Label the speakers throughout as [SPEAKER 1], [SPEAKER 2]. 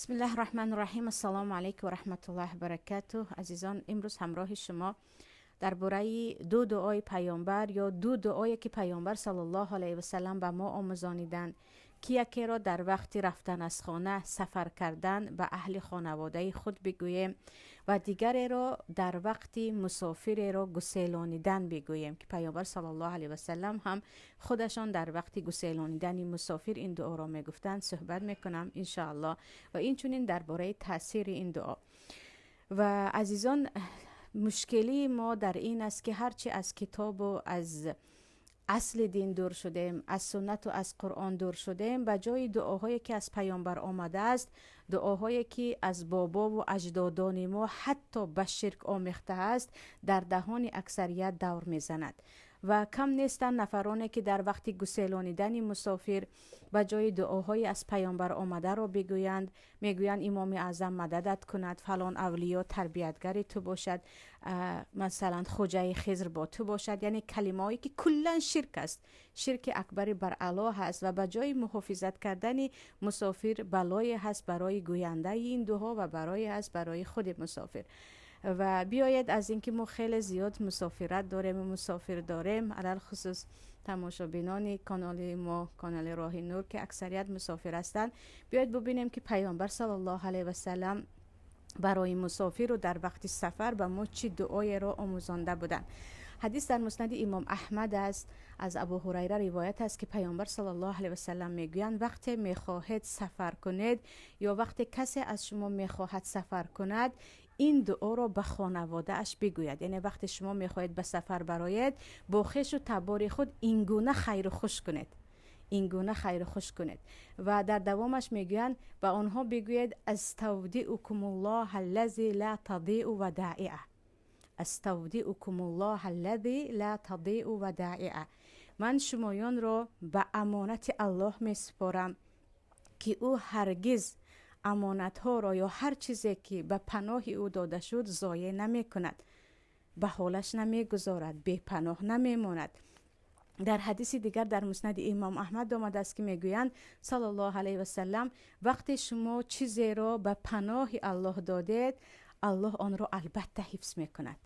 [SPEAKER 1] بسم الله الرحمن الرحیم. السلام علیکم و رحمت الله برکاته. عزیزان، امروز همراه شما درباره دو دعای پیامبر یا دو دعایی که پیامبر صلی الله علیه و سلم به ما آموزانیدند که یکی را در وقت رفتن از خانه، سفر کردن، به اهل خانواده خود بگوییم و دیگری را در وقت مسافر را گسیلانیدن بگوییم که پیامبر صلی الله علیه و سلم هم خودشان در وقت گسیلانیدن مسافر این دعا را میگفتند صحبت میکنم انشاءالله و این چنین درباره تاثیر این دعا. و عزیزان، مشکلی ما در این است که هرچی از کتاب و از اصل دین دور شدیم، از سنت و از قرآن دور شدیم، به جای دعاهایی که از پیامبر آمده است، دعاهایی که از بابا و اجدادان ما حتی به شرک آمیخته است، در دهان اکثریت دور میزند و کم نیستند نفرانی که در وقت گسیلانیدن مسافر به جای دعاهای از پیامبر آمده را بگویند، میگویند امام اعظم مددت کند، فلان اولیا تربیتگر تو باشد، مثلا خوجه خضر با تو باشد، یعنی کلمه‌هایی که کلا شرک است، شرک اکبر بر الله است و به جای محافظت کردن مسافر بلای هست برای گوینده این دعا و برای هست برای خود مسافر. و بیاید از اینکه ما خیلی زیاد مسافرت داریم و مسافر داریم، علی الخصوص تماشابینان کانال ما، کانال راه نور که اکثریت مسافر هستند، بیاید ببینیم که پیامبر صلی الله علیه و سلم برای مسافر و در وقت سفر به ما چی دعای را آموزانده بودند. حدیث در مسند امام احمد است، از ابو هریره روایت است که پیامبر صلی الله علیه و سلم میگویند وقتی میخواهید سفر کنید یا وقتی کسی از شما میخواهد سفر کند، این دعا را به خانواده اش بگوید. یعنی وقتی شما میخواهید به سفر برایید، با خویش و تبار خود اینگونه خیر و خوش کنید، اینگونه خیر خوش کنید. و در دوامش میگویند به آنها بگویید استودعکم الله الذی لا تضیع ودائعه، استودعکم الله الذی لا تضیع ودائعه. من شمایان را به امانت الله میسپارم که او هرگز امانت ها را یا هر چیزی که به پناه او داده شد ضایع نمی کند، به حالش نمی گذارد، بی پناه نمی ماند. در حدیث دیگر در مسند امام احمد آمده است که میگویند صلی الله علیه و سلم وقتی شما چیزی را به پناه الله دادید، الله آن را البته حفظ میکند،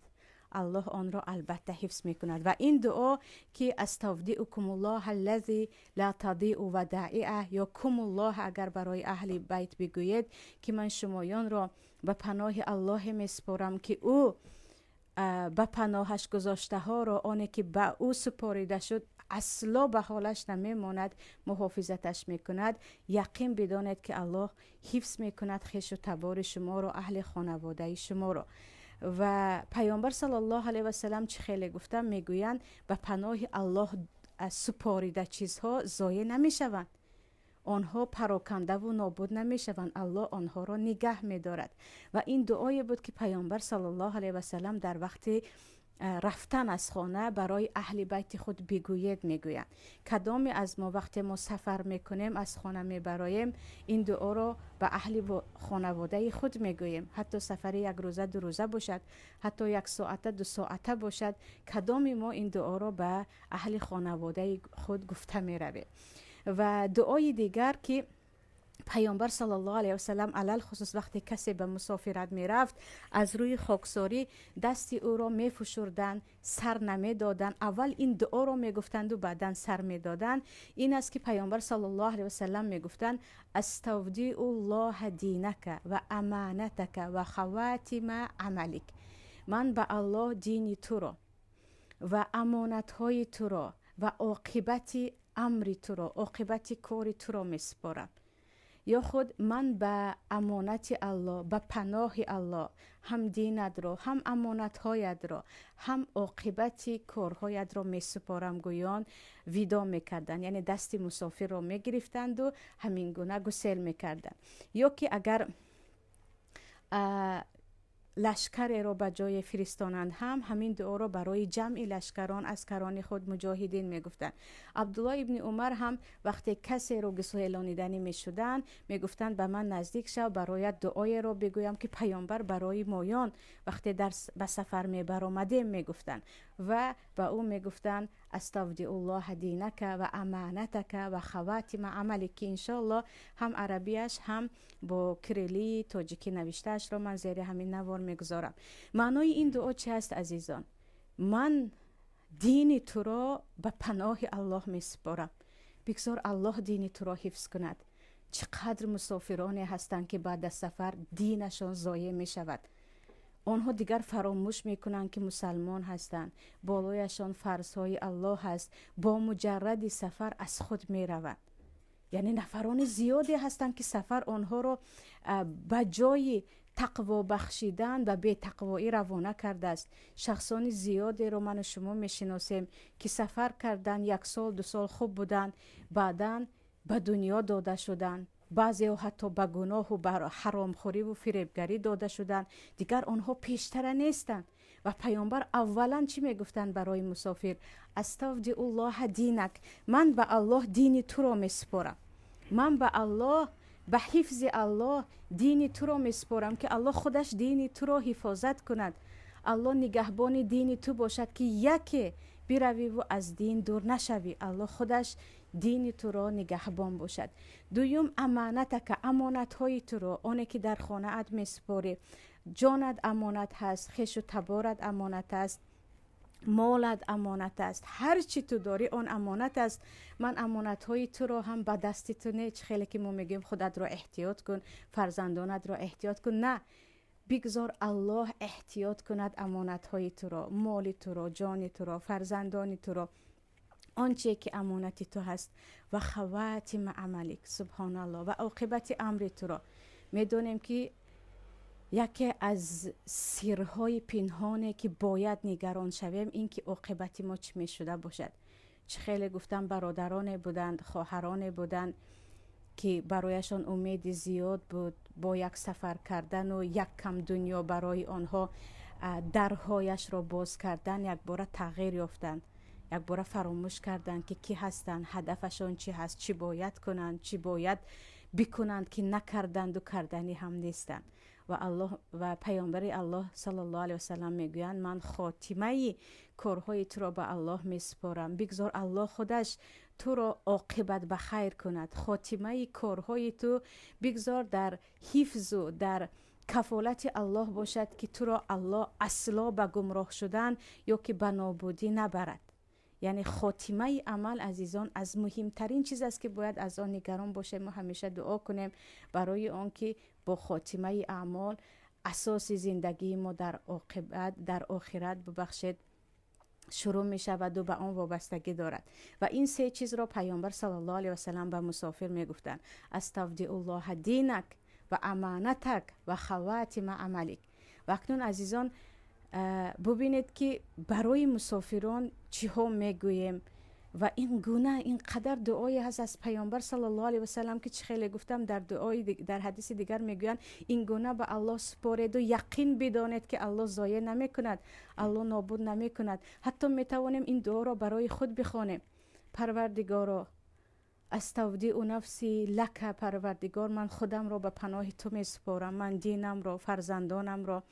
[SPEAKER 1] الله آن را البته حفظ میکند. و این دعا که استودعکم الله الذی لا تضیع ودائعه یا کم الله اگر برای اهل بیت بگویید که من شمایان را به پناه الله میسپارم که او به پناهش گذاشته ها را، آنی که به او سپاریده شد اصلا به حالش نمیماند، محافظتش میکند. یقین بدانید که الله حفظ میکند خویش و تبار شما را، اهل خانواده شما را. و پیامبر صلی الله علیه و سلم چه خیلی گفتم، میگویند به پناه الله سپاریده چیزها ضایع نمیشوند، آنها پراکنده و نابود نمیشوند، الله آنها را نگه میدارد. و این دعایی بود که پیامبر صلی الله علیه و سلم در وقت رفتن از خانه برای اهل بیت خود بگوید میگویند. کدامی از ما وقتی ما سفر میکنیم، از خانه میبرایم، این دعا را به اهل خانواده خود میگوییم، حتی سفر یک روزه دو روزه باشد، حتی یک ساعته دو ساعته باشد، کدامی ما این دعا را به اهل خانواده خود گفته میرویم. و دعای دیگر که پیامبر صلی الله علیه و سلم علی الخصوص وقتی کسی به مسافرت میرفت، از روی خاکساری دست او را میفشردند، سر نمیدادند، اول این دعا را میگفتند و بعدا سر میدادند. این است که پیامبر صلی الله علیه و سلم میگفتند استودع الله دینک و امانتک و خواتیم عملک. من به الله دین تو را و امانتهای تو را و عاقبت امر تو را، عاقبت کار تو را میسپارم. یا خود من به امانت الله، به پناه الله، هم دینت را، هم امانتهایت را، هم عاقبت کارهایت را میسپارم گویان ویدا میکردند. یعنی دست مسافر را میگرفتند و همین گونه گسیل میکردند. یا که اگر لشکر را به جای فرستانند هم همین دعا را برای جمع لشکران عسکران خود مجاهدین میگفتند. عبدالله ابن عمر هم وقتی کسی را گسیلانیدنی میشدند میگفتند به من نزدیک شو برایت دعای را بگویم که پیامبر برای مایان وقتی در به سفر میبرآمدیم میگفتند و به او میگفتند Аставдиуллоҳа динака ва аманатака ва хаватима амалик, ки иншоаллоҳ ҳам арабияш, ҳам бо кирилии тоҷикӣ навиштаашро ман зери ҳамин навор мегузорам. Маънои ин дуо чи аст, азизон? Ман дини туро ба паноҳи Аллоҳ месупорам. Бигзор Аллоҳ дини туро ҳифз кунад. Чӣ қадр мусофироне ҳастанд, ки баъд аз сафар динашон зоеъ мешавад. Онҳо дигар фаромӯш мекунанд, ки мусалмон ҳастанд, болояшон фарзҳои Аллоҳ ҳаст, бо муҷарради сафар аз худ мераванд. Яъне нафарони зиёде ҳастанд, ки сафар онҳоро ба ҷои тақво бахшидан ба бетақвоӣ равона кардааст. Шахсони зиёдеро ману шумо мешиносем, ки сафар кардан, як сол, 2 сол хуб буданд, баъдан ба дунё дода шуданд. Баъзеҳо ҳатто ба гуноҳу ба ҳаромхӯриву фиребгарӣ дода шуданд. Дигар онҳо пештара нестанд. Ва паёмбар аввалан чӣ мегуфтанд барои мусофир? Аставдиуллоҳа динак, ман ба Аллоҳ дини туро месупорам. Ман ба Аллоҳ, ба ҳифзи Аллоҳ дини туро месупорам, ки Аллоҳ худаш дини туро ҳифозат кунад. Аллоҳ нигаҳбони дини ту бошад, ки яке биравиву аз дин дур нашавӣ. Аллоҳ худаш дини туро нигаҳбон бошад. Дуюм, аманатака, амонатҳои туро, оне ки дар хонаат месупорӣ. Ҷонат амонат ҳаст, хешу таборат амонат аст, молат амонат аст, ҳар чӣ ту дорӣ он амонат аст. Ман амонатҳои туро ҳам ба дасти ту не, чӣ хеле ки мо мегӯем худатро эҳтиёт кун, фарзандонатро эҳтиёт кун. На, бигзор Аллоҳ эҳтиёт кунад амонатҳои туро, моли туро, ҷони туро, фарзандони туро, он чие ки амонати ту ҳаст. Ва хаватима амалик, субҳоналлоҳ, ва оқибати амри туро. Медонем, ки яке аз сирҳои пинҳоне, ки бояд нигарон шавем, ин ки оқибати мо чӣ мешуда бошад. Чӣ хеле гуфтам, бародароне буданд, хоҳароне буданд, ки барояшон умеди зиёд буд бо як сафар кардану як кам дунё барои онҳо дарҳояшро боз кардан, якбора тағйир ёфтанд, якбора фаромӯш карданд, ки кӣ ҳастанд, ҳадафашон чӣ ҳаст, чӣ бояд кунанд, чӣ бояд бикунанд, ки накарданду карданӣ ҳам нестанд. Ва Аллоҳ ва паёмбари Аллоҳ саллаллоҳу алайҳи васаллам мегӯянд: ман хотимаи корҳои туро ба Аллоҳ месупорам, бигзор Аллоҳ худаш туро оқибат ба хайр кунад. Хотимаи корҳои ту бигзор дар ҳифзу дар кафолати Аллоҳ бошад, ки туро Аллоҳ асло ба гумроҳ шудан ё ки ба нобудӣ набарад. Яъне хотимаи амал, азизон, аз муҳимтарин чиз аст, ки бояд аз он нигарон бошем ва ҳамеша дуо кунем барои он ки бо хотимаи аъмол асоси зиндагии мо дар оқибат, дар охират, бубахшед, шурӯъ мешаваду ба он вобастагӣ дорад. Ва ин се чизро паёмбар саллаллоҳу алайҳи васаллам ба мусофир мегуфтанд: аставдиуллоҳа динак ва аманатак ва хаватима амалик. Ва акнун, азизон, бубинед, ки барои мусофирон чиҳо мегӯем. Ва ин гуна ин қадар дуое ҳаст аз паёмбар саллаллоҳу алайҳи васаллам, ки чӣ хеле гуфтам, дар дуои дар ҳадиси дигар мегӯянд: ин гуна ба Аллоҳ супореду яқин бидонед, ки Аллоҳ зоеъ намекунад, Аллоҳ нобуд намекунад. Ҳатто метавонем ин дуоро барои худ бихонем: Парвардигоро, аставдиу нафси лака, Парвардигор, ман худамро ба паноҳи ту месупорам, ман динамро, фарзандонамро,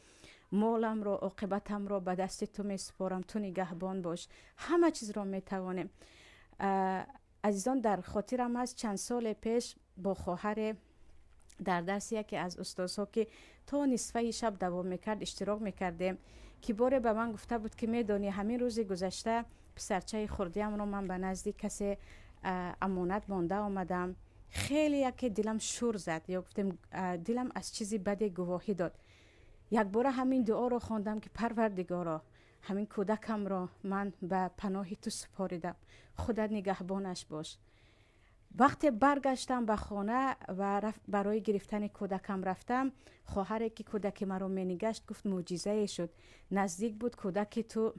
[SPEAKER 1] моламро, оқибатамро ба дасти ту месупорам, ту нигаҳбон бош. Ҳама чизро метавонем. Азизон, дар хотирам аст, чанд соле пеш бо хоҳаре дар дарси яке аз устозҳо, ки то нисфаи шаб давом мекард, иштирок мекардем, ки боре ба ман гуфта буд, ки медонӣ, ҳамин рӯзи гузашта писарчаи хурдиамро ман ба назди касе амонат монда омадам. Хеле яке дилам шур зад, ё гуфтем, дилам аз чизи баде гувоҳӣ дод. Якбора ҳамин дуоро хондам, ки Парвардигоро, ҳамин кӯдакамро ман ба паноҳи ту супоридам, худат нигаҳбонаш бош. Вақте баргаштам ба хона ва барои гирифтани кӯдакам рафтам, хоҳаре, ки кӯдаки маро менигашт, гуфт: мӯъҷизае шуд, наздик буд кӯдаки ту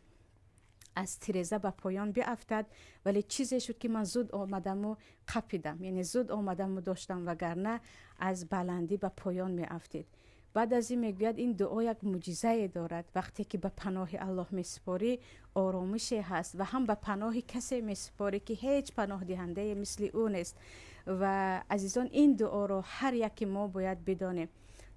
[SPEAKER 1] аз тиреза ба поён биафтад, вале чизе шуд, ки ман зуд омадаму қапидам, яъне зуд омадаму доштам, вагарна аз баландӣ ба поён меафтид. Баъд аз ин мегӯяд, ин дуо як мӯъҷизае дорад. Вақте ки ба паноҳи Аллоҳ месупорӣ, оромише ҳаст ва ҳам ба паноҳи касе месупорӣ, ки ҳеҷ паноҳдиҳандае мисли ӯ нест. Ва азизон, ин дуоро ҳар яке мо бояд бидонем.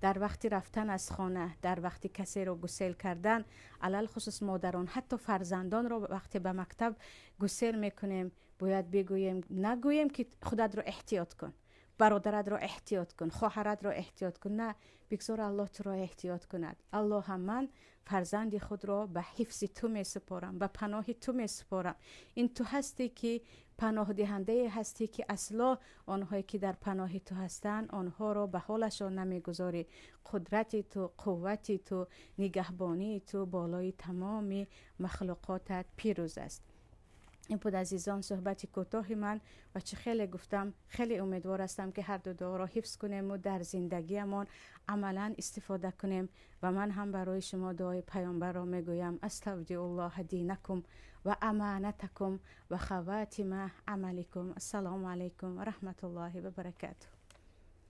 [SPEAKER 1] Дар вақти рафтан аз хона, дар вақти касеро гусел кардан, алалхусус модарон, ҳатто фарзандонро вақте ба мактаб гусел мекунем, бояд бигӯем, нагӯем ки худатро эҳтиёт кун, бародаратро эҳтиёт кун, хоҳаратро эҳтиёт кун. На, бигзор Аллоҳ туро эҳтиёт кунад. Аллоҳ, ман фарзанди худро ба ҳифзи ту месупорам, ба паноҳи ту месупорам. Ин ту ҳастӣ ки паноҳдиҳандае ҳастӣ ки асло онҳое ки дар паноҳи ту ҳастанд, онҳоро ба ҳолашон намегузорӣ. Қудрати ту, қуввати ту, нигаҳбонии ту болои тамоми махлуқотат пирӯз аст. Ин буд, азизон, суҳбати кӯтоҳи ман ва чӣ хеле гуфтам, хеле умедвор ҳастам ки ҳар ду дуоро ҳифз кунем ва дар зиндагиамон амалан истифода кунем. Ва ман ҳам барои шумо дуои паёмбарро мегӯям: أستودع الله دينكم وأمانتكم وخواتيم عملكم. السلام عليكم ورحمة الله وبركاته.